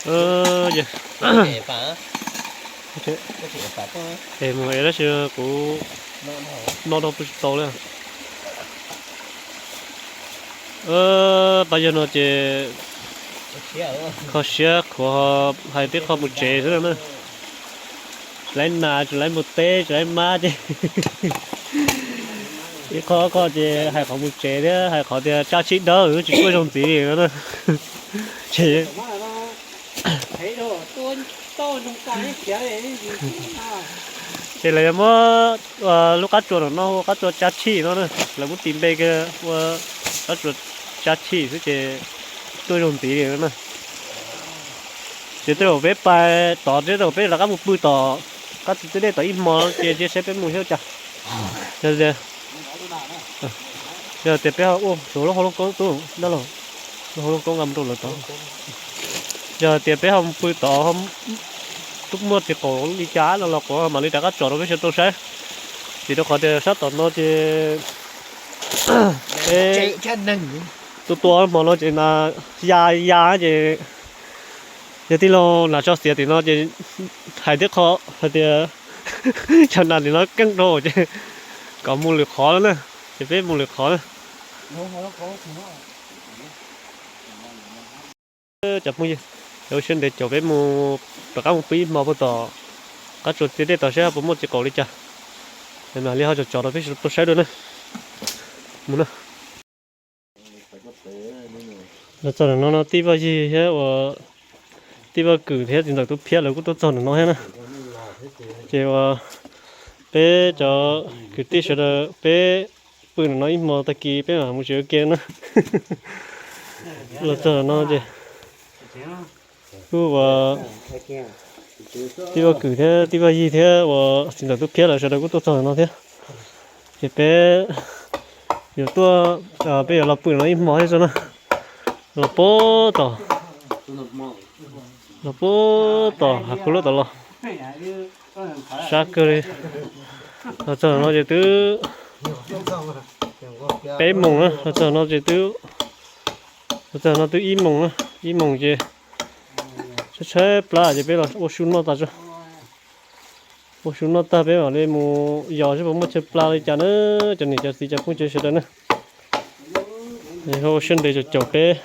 Es mus es tab sis kuv no dhau pw tsis tau li. Pab yawg no ces kho siab khuav hais tib qho mus tsev xwb na. Tsis laiv nas, tsis laiv mus teb, tsis laiv mab ces ib qho qho ces hais qhov mus tsev thiab hais qhov tias tsab tshib dawb tsis tuaj zoo ntxiv li no na. Ces ces lawv yuav muab lub qab tsuas no no hu qab tsuas tsab tshib no na, lawv muab tis npe kiag ua qab tsuas tsab tshib xwb ces tuaj zoo ntxiv li no na. Ces tej zaum peb pais tod thiab tej zaum peb rov qab mus pw tom qab tsuas txiv dej tom ib hmo ces cia saib peb mus thiab cas. Yog tias peb ua lub hauv looj koob tub dab laug, lub hauv looj koob nqa mus rau lawv tod. Yog tias peb ho mus pw tod, tub muaj txiv qaum li cas no los kuv mam li rov qab tsom rau peb sawv daws tau saib. Vim rau qhov tias sab tom no ces peb tua tua hmo no ces nas ya ya ces yog tij laug nas tso xiav tim no ces hais tib qho hais tias cov nas tim no keej rau ces kom mus lwm qhov na, ces peb mus lwm qhov na. Cov phooj ywg, ua siab ntev caum peb mus rov qab mus pw ib hmo puag tom qab tsuas txiv dej tod saib puas muaj txiv qaum li cas. Mam li ho tsom tsom rau peb sawv daws tau saib dua na. Mus na. Los txog ntawm no no tij Vaj Yig thiab uas tij Vaj Kwm thiab txiv ntxawm Tub Phiab lawv kuj tuaj txog ntawm no thiab na. Ces uas peb cov kwv tij sawv daws peb pw ntawm no ib hmo tag kis peb mam mus tsev ua ke na. Los txog ntawm no ces kuj uas tij Vaj Kwm thiab tij Vaj Yig thiab uas txiv ntxawm Tub Phiab lawv sawv daws kuj tuaj txog ntawm no thiab. Ces peb yuav tuaj, peb yuav los pw no ib hmo thiab xwb na. Los puag tom, los puag tom hav kuv lub tom los sab kawg li. Los txog no ces twb peb moos na, los txog no ces twb, los txog no twb ib moos na, ib moos ces tshaib tshaib plab ces peb los ua su noj tas tso. Ua su noj tag peb mam li mus yos seb puas muaj chaw pla li cas na, cov niam cov txiv cov phooj ywg sawv daws na. Ua siab ntev caum caum peb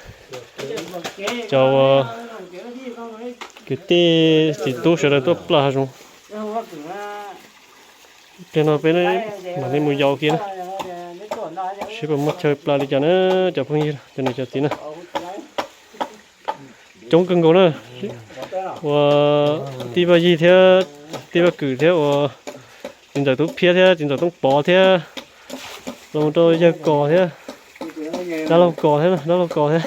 cov uas kwv tij txiv tub sawv daws tuaj pla hav zoov. Pliag no peb mam li mus yos kiag na, seb puas muaj chaw pla li cas na, cov phooj ywg cov niam cov txiv na. Coob kawg nkaus na, uas tij Vaj Yig thiab tij Vaj Kwm thiab uas txiv ntxawm Tub Phiab thiab txiv ntxawm Tooj Pov thiab los rau yawg Kos thiab dab laug Kos thiab dab laug Kos thiab,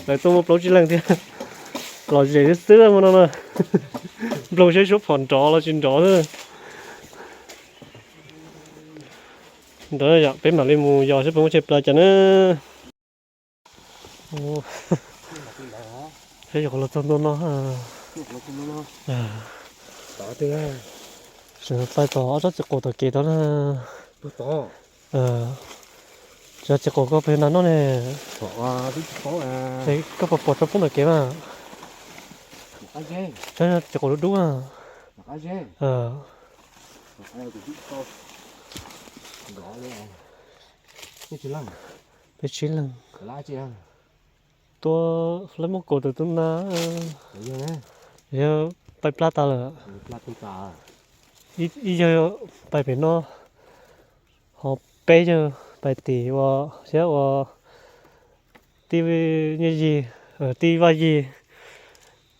lawv tuaj muaj plaub tsib leeg thiab. Los zem xwb xwb no na, nploog seb suab phom nrov los tsis nrov xwb. Ntawd yom, peb mam li mus yos seb puas muaj chaw pla cas na. Saib yog qhov los txog ntua no. Tseem pais tom ob tsob txiv qaum tom kev tod na. Tsob txiv qaum koj pem nas noj ne. Koj puas pom tsob poob tom kev mas? Tsob txiv qaum dub dub na. Peb tsib leeg. Tuaj lawv muab kaus tawm tub na. Yog pais plab tas lawm. Ib yawg pais pem no, ho peb yawg pais tim uas thiab uas tij Nyiaj Yig, tij Vaj Yig,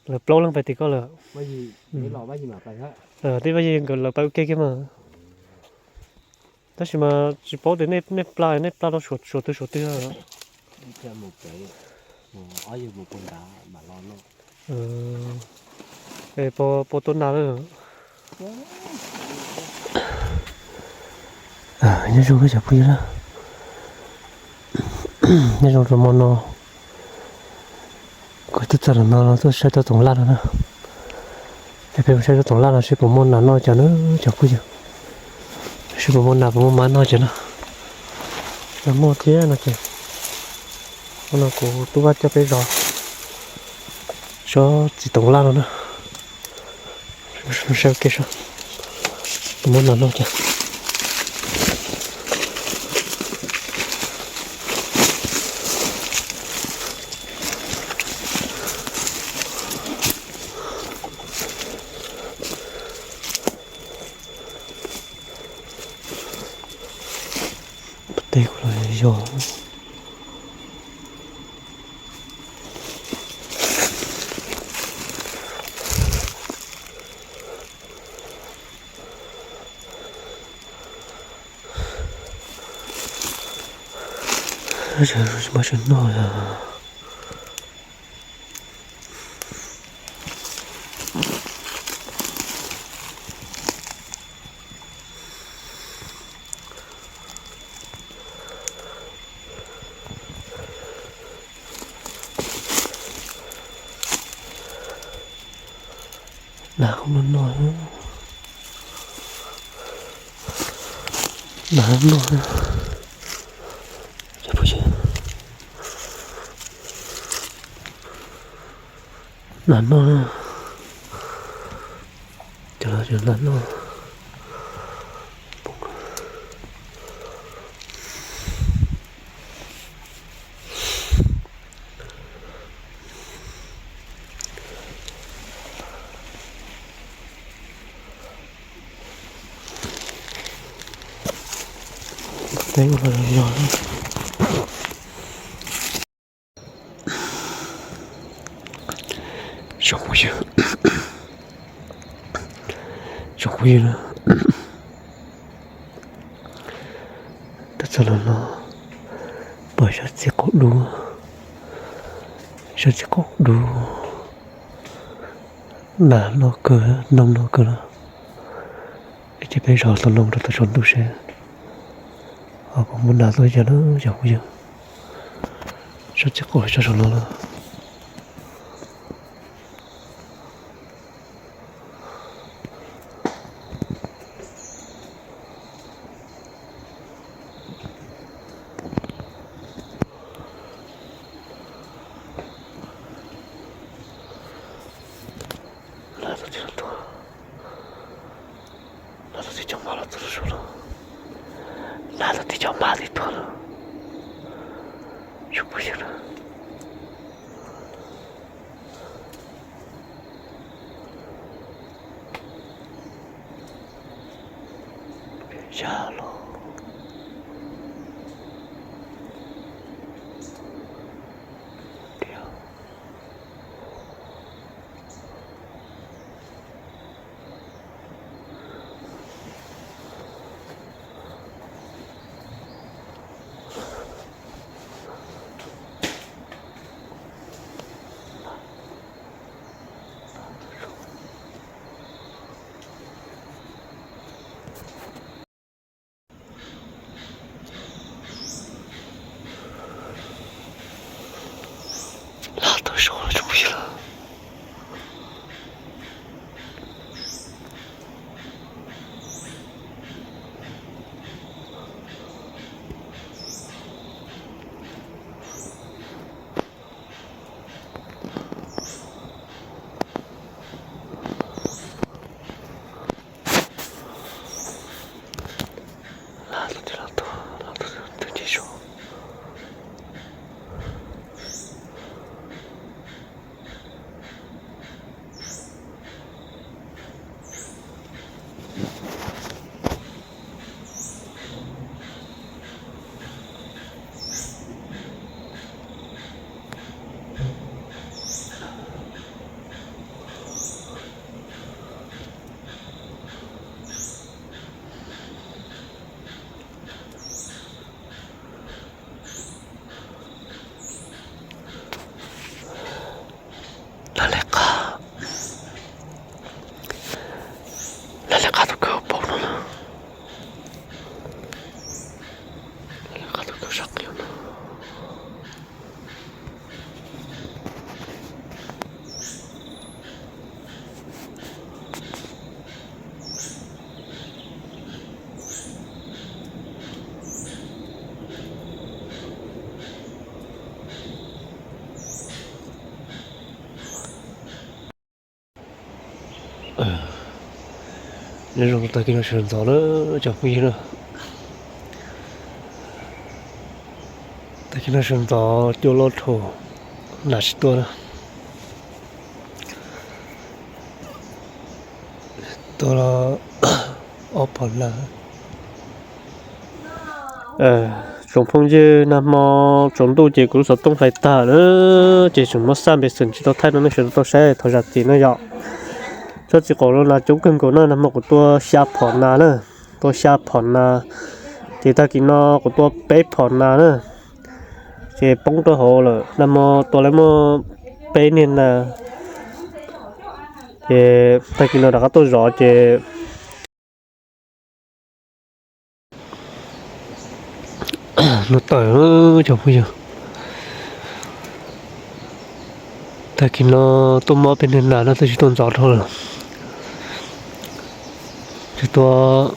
lawv plaub leeg pais tim koj lawm. Tij Vaj Yig nkawd lawv pais ua ke kiag mas. Tab sis mas tsis paub tias nej pla, nej pla rau suav twg suav twg. Puas tau nas lawm? Nyob zoo cov phooj ywg na, nyob zoo rau hmo no kuv twb txog ntawm no tuaj saib rau toom laj no na. Es peb mus saib rau toom laj no seb puas muaj nas noj cas na cov phooj ywg, seb puas muaj nas puas muaj mab noj cas na. Yog muaj thiab no ces hnub no kuv tub Vaj coj peb zov Tsob txiv toov laj no na. Saib kev saib, muab nas noj cas. Tej kuv los yog. Tsis muaj tsis noj. Nas kuj noj noj. Nas noj. Nas noj. Cov no cov nas noj. Teb ua los yog. Tsoom phooj ywg, tsoom phooj ywg na, tab txog los no pom sab txiv qaum dub, sab txiv qaum dub nas noj kawg, noog noj kawg na. Ces peb zov tus noog rau tom tsaus ntuj seb ho puas muaj nas tuaj ib yam na cov phooj ywg. Sab txiv qaum sab saum no na. Nas tau tib cov mab los txog saum no, nas tau tib cov mab tib tuag lawm. Tsoom phooj ywg na. Zaj los tiag. Laj tau saud los tsoom phooj ywg. Laj tau tib laj tau, laj tau tib nce saud. Lawv li qab, lawv li qab tus kawg paum no na. Lawv li qab tus kawg sab qis no. Nyob zoo, tag kis no sawv ntxov na cov phooj ywg na. Tag kis no sawv ntxov cua loj dhau, nas tsis tuaj na. Tuaj ob phom nas. Tsoom phooj ywg, nag hmo tsaus ntuj ces kuv lub xov tooj hlais tag na, ces tseem muab xaj npe xwm tsis tau thaij no nej sawv daws tau saib thov zam txim no yom. Tsob txiv qaum no nas coob kawg nkaus na, nag hmo kuv tua xya phom nas na, tua xya phom nas, ces tag kis no kuv tua peb phom nas na, ces poob rau hauv lawm. Nag hmo tua lawv muaj peb niag nas, ces tag kis no rov qab tuaj zov ces no tawm cov phooj ywg. Tag kis no tuaj muaj peb niag nas no twb tsis tuaj ntxov dhau lawm. Ces tua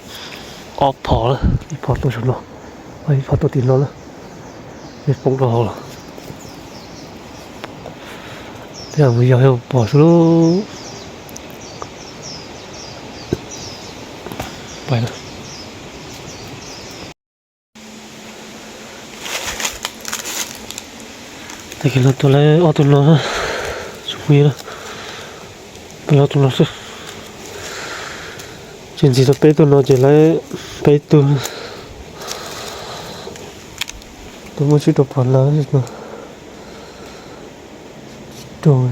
ob phom, ib phom tuaj saum no, ib phom tuaj tim no na, poob rau hauv lawm. Tej zaum mus yog yog pom xwb lub. Tag kis no tua lawv ob tug no, tua lawv ob tug no xwb. Ces ntxiv tau peb tug no ces lawv peb tug. Tua muaj tsib rau phom nas no. Rau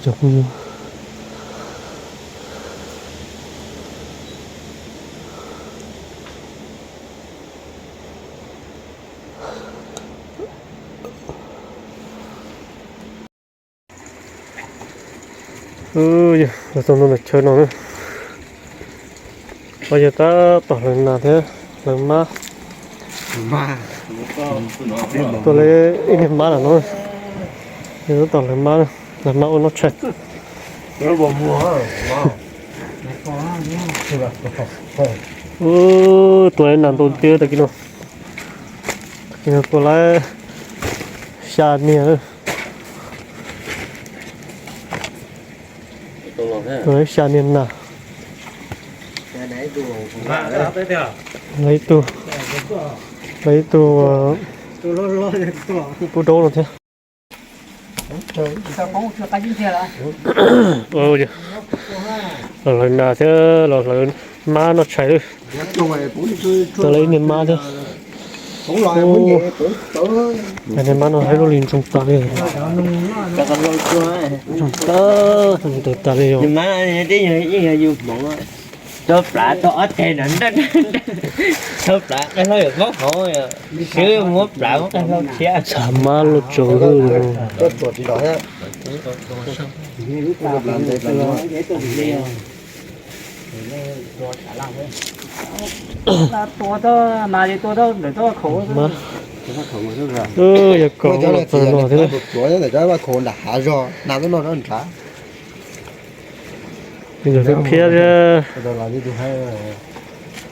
cov phooj ywg. Yog los txog no ntawm chaw no na, yog tab tom hlawv nas thiab hlawv mab. Tua lawv ib niag mab no, tab tom hlawv mab, hlawv mab ua noj tshais. Tua lawv nas ntau tiag tag kis no. Tag kis no tua lawv xya niag, tua lawv xya niag nas. Lawv ib tug, lawv ib tug pub daub no thiab. Los hlawv nas thiab los hlawv mab noj tshais lawm. Tua lawv ib niag mab thiab. Niag mab no haib lub li ntsoog tas li. Ntsoog tas, ntsoog tas li yog. Txhab mab loj tsaus hwj. Yog kaum los txog no thiab. Ntawm phiab thiab.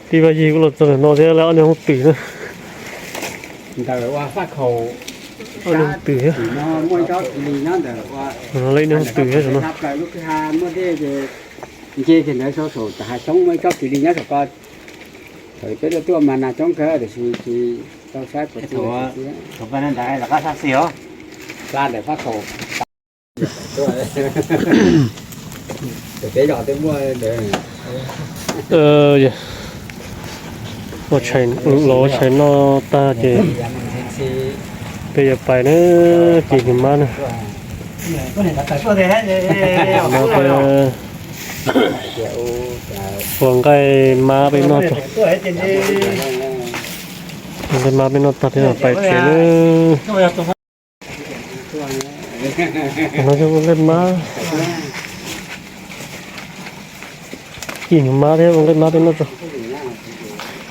Tij Vaj Yig kuj los txog ntawm no thiab, lawv ob niag hooj twm na. Ob niag hooj twm thiab. No lawv ib niag hooj twm thiab no. Nce kiag ntawd saum hav xyoob muaj ib tsob kws li nyob saum ko. Thaum peb tuaj tuaj mas nas coob kawg tiam sis tsis tau saib puas txi. Pla ntawm Fab Khaum. Los ua tshais noj tag ces peb yuav pais na, ci nws mab na. Ua nqaij mab peb noj tso. Ua nqaij mab peb noj tag peb mam pais tsev na. No yog ua nqaij mab, ci nws mab thiab ua nqaij mab peb noj tso.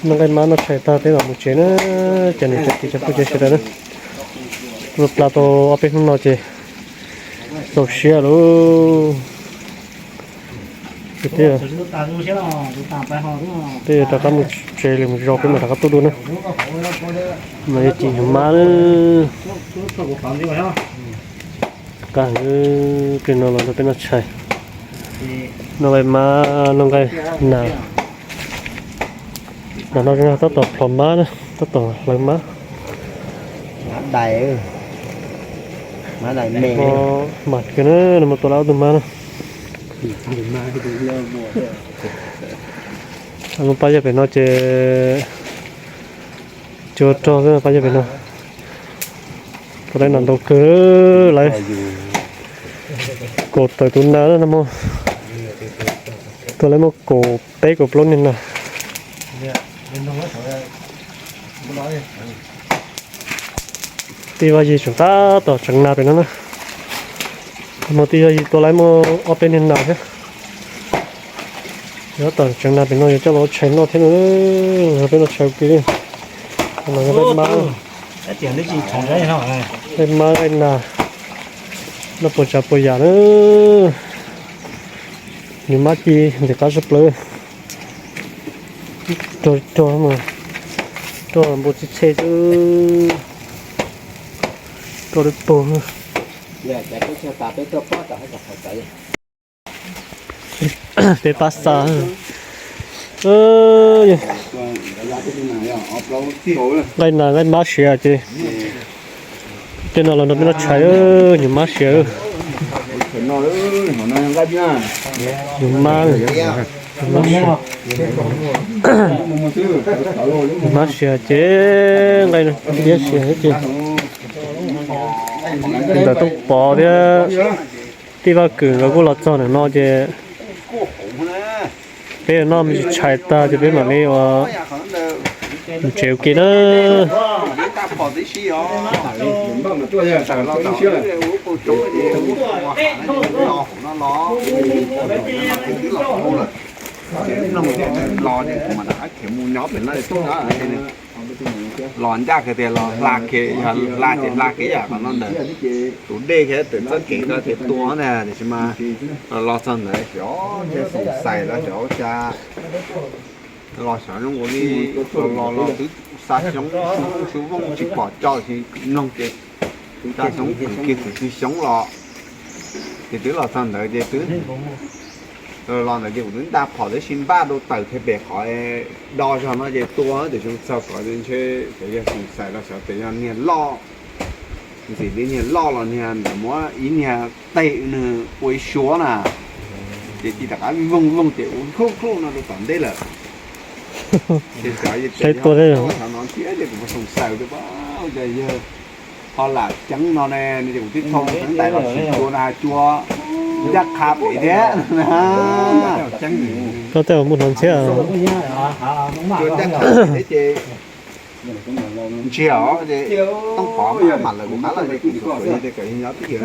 Noj nqaij mab noj tshais tag peb mam mus tsev na. Cov niam cov txiv cov phooj ywg sawv daws na, tuaj pla tau ob peb hnub no ces txaus siab lauj. Peb yuav rov qab mus tsev li mus zos peb mam rov qab tuaj dua na. No yog ci nws mab na. Qab heev, peb no los nrog peb noj tshais. Noj nqaij mab, noj nqaij nas. Nas no tab tom plhom mab na, tab tom hlawv mab. Mas kiag na, no mas tua lawm ob tug mab na. Muab pab yawg pem no ces cua rog xwb pab yawg pem no. Tua lawm nas ntau kawg lawm. Kaum tawm tus nas na, tua lawm muaj kaum peb kaum plaub niag nas. Tij Vaj Yig tseem tab tom tseev nas pem no na. Muaj tij Vaj Yig tua lawm muaj ob peb niag nas thiab. Tab tom tseev nas pem no yuav coj los ua tshais noj thiab na. Peb noj tshais ua ke li. Nqaij mab, nqaij mab nqaij nas, noj puas tsav puas yam na. Nyuam mab ci ntxim qab sab plaws. Rog rog mas, rog npua txhij txhej xwb. Rog dawb paug. Peb pab xa. Nqaij nas nqaij mab siav ces tej no los nrog peb noj tshais, nyuam mab siav. Nyuam mab, nyuam mab siav ces nqaij diab siav ces ntawm Tooj Pov thiab tij Vaj Kwm nkawd kuj los txog ntawm no ces peb noj me ntsis tshais tag ces peb mam li ua mus tsev ua ke na. Los ncaj kawg tias los hla kiag, yog hla ces hla kiag yam qhov no ntawm tus dej thiab tus txoj kev ko ces tua ntag, tiam sis mas los txog ntawd xyov, xyov xav xav los xyov ua cas los xyov zoo nkaus li los los los twb xa xyoob xyoob vooj tsis pom coj, mloog ces xa xyoob kwv kiag kwv kiag xyoob los ces twb los txog ntawd ces twb los ntawd ces kuv twb nta phom tab sis npaj rau tawm kiag pem qhov do zog no ces tua tus xyoob txog ko ntshe xyov yog xyoob xais los xyov tias yog niag loj, ntxim li niag loj los niag ntawd muab ib niag tej nws ua ib suab na, ces tig rov qab vooj vooj ces ua khluj khluj no rau tom ntej lawm. Ces xyov yog tua xyov no thiab ces kuv xyoob xais tias yog ho lam ceeb no ne, kuv tib thau ntais los sim cua na cua ncaj qha pem thiab na. Koj tej mus hnov ntxhiab. Cua ncaj qha pem thiab ces ntsiag os, ces Tooj Pov mam lawm kuv qab los ces kuv xav tias kom nyob twj ywm.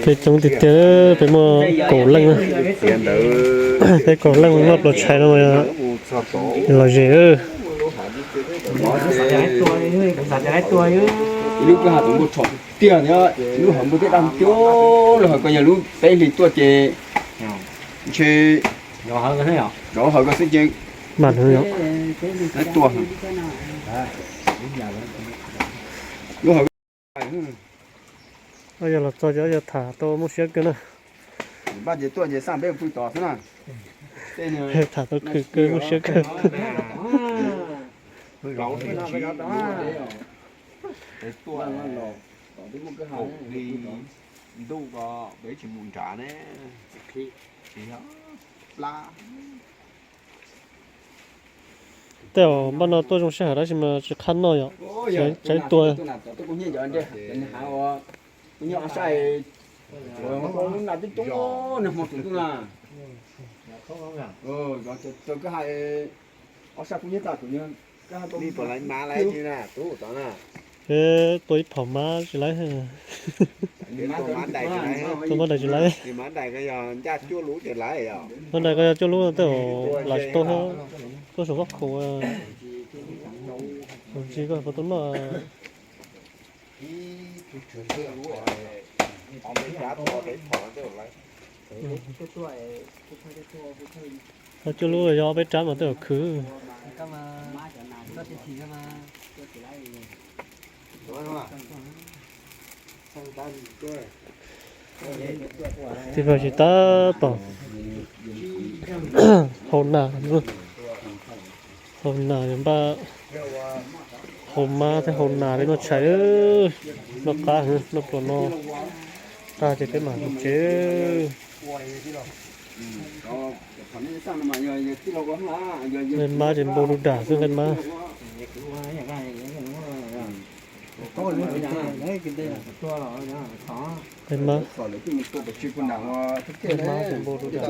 Peb coob tiag tiag, peb muaj kaum leej na. Peb kaum leej noj pluas tshais no los zem. Lub kwj ha tus npua rhuam tiag thiab, lub hawv npua tej daj cuab, lub hawv ko yog lub peb hlis tuaj ces ntshe zov hawv ko xwb ces mam tua. Lub hawv yog los txog ces yog tham tau muaj siab kawg na. Npaj ces tuaj ces xaj peb pw tod xwb na. Tham tau khwv kawg muaj siab kawg. Ntuj ko peb tsis mus nrad ne. Plab. Tej zaum npaj no tuaj zoo sij hawm tab sis mas tsis qab noj yom. Tseem tua. Tua ib phom mab tsis laib. Tua mab dais tsis laib. Mab dais ko yog cuaj lub tej zaum lam tsis tau, tuaj saum vaj khaum. Ntsis koj puas tau noj. Ob cuaj lub yog ob peb rab mas tej zaum khwv. Tib no tsis tab tom hau nas, hau nas npaj hau mab thiab hau nas peb noj tshais, noj qab, noj pluas no tag ces peb mam mus tsev. Nqaij mab ces npau du dam xwb nqaij mab. Nqaij mab, nqaij mab ces npau du dam.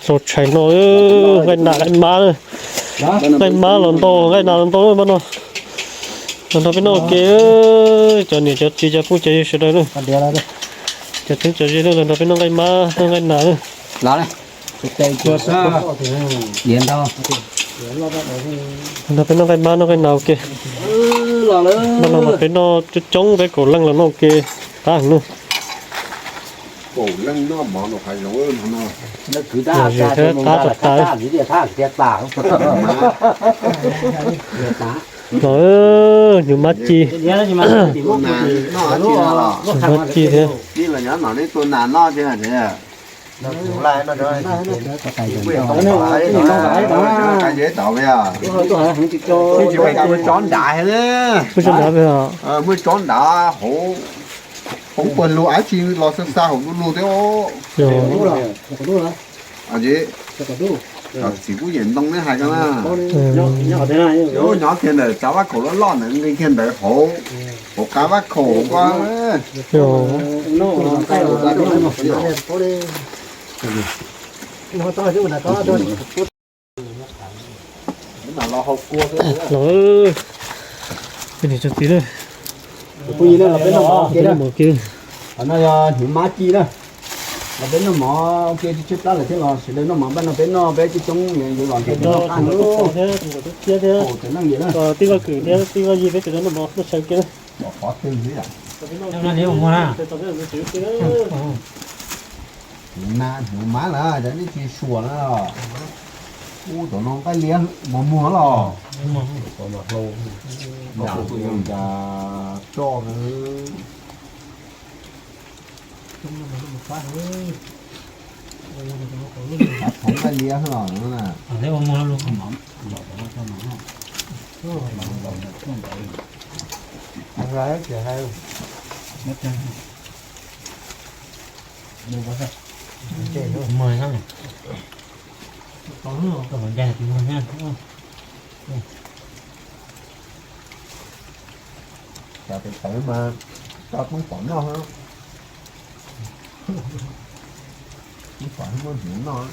Tso tshais no, nqaij nas nqaij mab, nqaij mab los ntau nqaij nas los ntau pab no. Los nrog peb noj ua ke, cov niam cov txiv cov phooj cov ywg sawv daws na, cov txheeb cov ze na, los nrog peb noj nqaij mab noj nqaij nas na. Los nrog peb noj nqaij mab noj nqaij nas ua ke. Pab no mas peb noj coob coob, peb kaum leej los noj ua ke qab heev na. Lom zem thiab qab tag tas. Los, hnyuv mab ci, hnyuv mab ci thiab. Muaj tsob nrad, muaj tsob nrad hauv, hauv puag lug dab tsi los xa xa hauv du lug thiab. Txiv kuj yem ntoo neb hais ko na. Nyob kiag ntawm tsav vaj khaum loj loj ntawd, nqis kiag ntawd hauv, hauv qab vaj khaum ko. Los, peb niam txiv, peb noj mov ua ke. Qhov no yog hnyuv mab ci na. Los peb noj mov ua ke tshiab plab lawm thiab los sawv daws noj mov npaj no peb noj peb coob coob yuav los nrhiav peb noj qab no. Tub Pov thiab tus nkauj tub thiab thiab, tib vaj kwm thiab tib vaj yig peb sawv daws noj mov noj tshais ua ke na. Hnyuv mab lawm cov nej tsis suas na. Ub, tom no nqaij liab mos muag los. Cas coj nqaij liab los. Cas tes tawv mas tso tub pom noj. Tub pom muab hnyuv noj.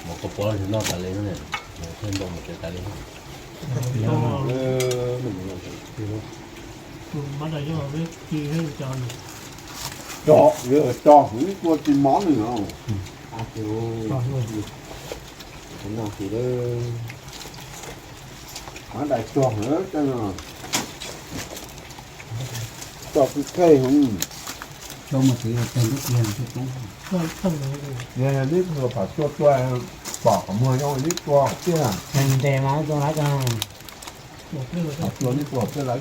Mov koj puav los noj tas li, thiaj npau mus tsev tas li. Tso, tso hwv tua tsis mov nws os. Noj hwv, qhov dais tso hwv, tso kwj kheej hwv. Yog neb tug pham tua tua, pom qhov muag zoo neb tua tiag. Tua neb tua tiag lawm.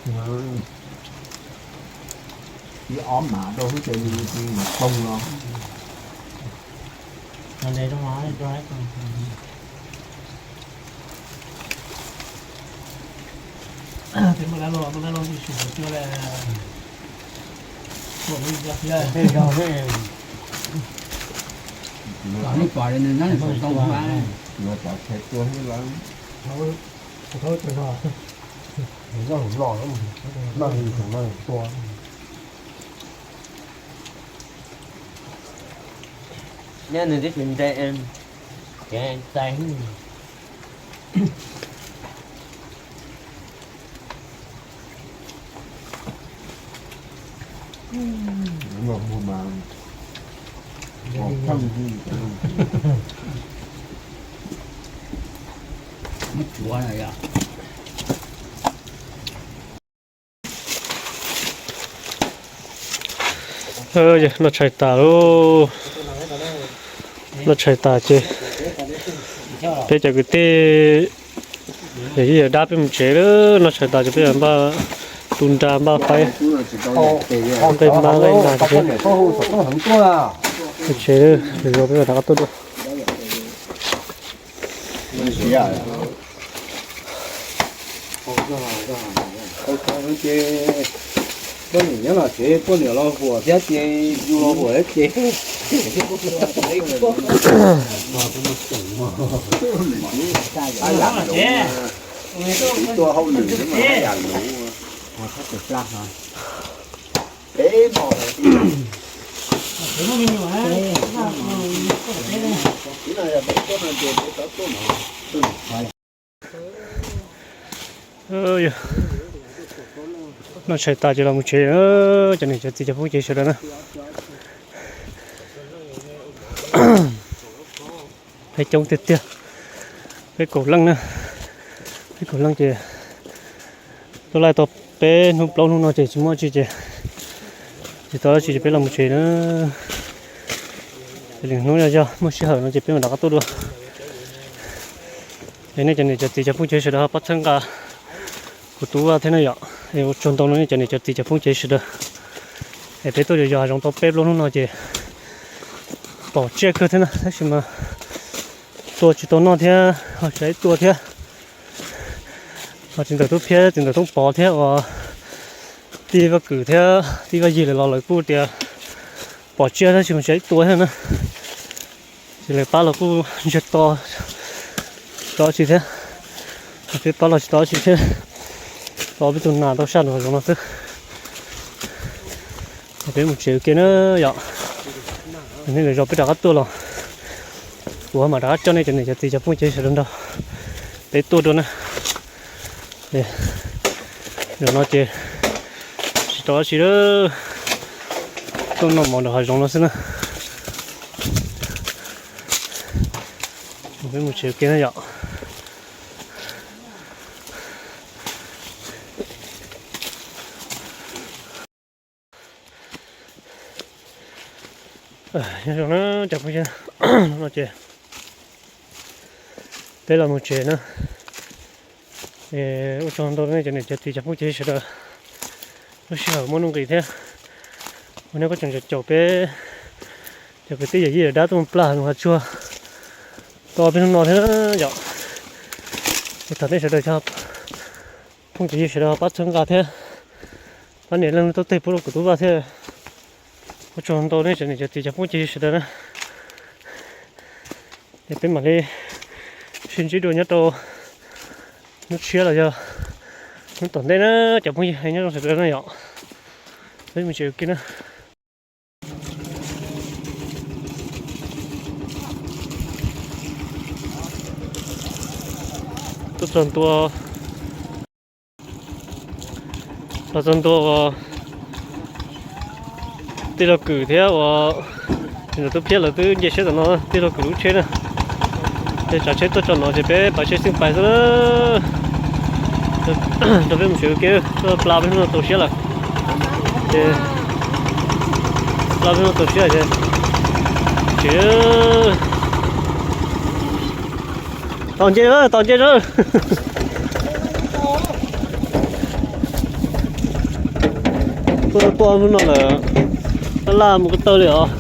Ib ob mas rau hwb ces nws tis mas toog no. Los, los, los, los. Nyob nws twb tsis ntse, ces txais. Noj tshais tas lauj. Noj tshais tas ces peb cov kwv tij yawm yij yawm dab peb mus tsev lawm. Noj tshais tas ces peb npaj tu nra npaj faib, nqaij hmab nqaij nas ces peb mus tsev lawm. Peb rov qab tuaj dua. Poj niam nyob los tsev, poj niam los huam thiab ces yus los huam thiab ces. Tua hauj lwm mas yam luv. Noj tshais tas ces los mus tsev, cov niam cov txiv cov phooj ywg sawv daws na. Peb coob tiag tiag, peb kaum leej na, peb kaum leej ces tuaj laij tau peb hnub plaub hnub no ces tsis muaj tsi ces tsis tau dab tsi ces peb los mus tsev na. Ces lwm hnub yog muaj sij hawm no ces peb mam rov qab tuaj dua. Es nej cov niam cov txiv cov phooj ywg sawv daws ho pab txhawb nqa kuv tub Vaj thiab na yom. Es ua tsaug ntau rau nej cov niam cov txiv cov phooj ywg sawv daws. Es peb tuaj yos yos hav zoov tau peb plaub hnub no ces pom tsiaj kawg thiab na, tab sis mas tua tsis tau noj thiab ho tsis ib tua thiab. Ho txiv ntxawm Tub Phiab, txiv ntxawm Toob Pov thiab uas tij Vaj Kwm thiab tij Vaj Yig lawv los lawv kuj tias pom tsiaj tab sis mas tsis ib tua thiab na. Ces lawv pab los kuj ntsiag to tsis tau dab tsi thiab. Peb pab los tsis tau dab tsi thiab, tau peb tus nas tau saj nraum hav zoov no xwb. Es peb mus tsev ua ke na yom. Nej lwm zaus peb rov qab tuaj los kuv mam rov qab coj nej cov niam cov txiv cov phooj ywg sawv daws nrog peb tuaj dua na. Zaum no ces tsis tau dab tsi lawm, tuaj noj mov nraum hav zoov no xwb na. Peb mus tsev ua ke na yom. Nyob zoo na cov phooj ywg, no ces peb los mus tsev na. Ua tsaug ntau nej cov niam cov txiv cov phooj ywg sawv daws, lub sij hawm muaj nuj nqis thiab ua nej kuj tseem caum caum peb cov kwv tij yawm yij yawm dab tuaj mus plaj hav zoov hav tsuag tau peb hnub no thiab yom. Es thov nej sawv daws cov phooj cov ywg sawv daws pab txhawb nqa thiab pab nias leej lub taub teg pub rau kuv tub Vaj thiab. Ua tsaug ntau nej cov niam cov txiv cov phooj cov ywg sawv daws na. Es peb mam li sib ntsib dua nyob rau hnub tshiab los yog hnub tom ntej na cov phooj ywg nyob zoo sawv daws na yom. Peb mus tsev ua ke na. Tuaj txog ntua, los txog ntua uas tij laug Kwm thiab uas txiv ntxawm Tub Phiab lawv twb nce siab tom no tij laug Kwm lub tsheb na. Ces tsav tsheb tuaj tso no ces peb pais tsheb xeeb pais xwb na. Rau peb mus tsev ua ke, tuaj pla peb hnub no txaus siab lawm. Ces pla peb hnub no txaus siab ces tsev. Tos nce, tos nce. Tuaj tuaj hnub no lawm, laj laj mus ko taw li os.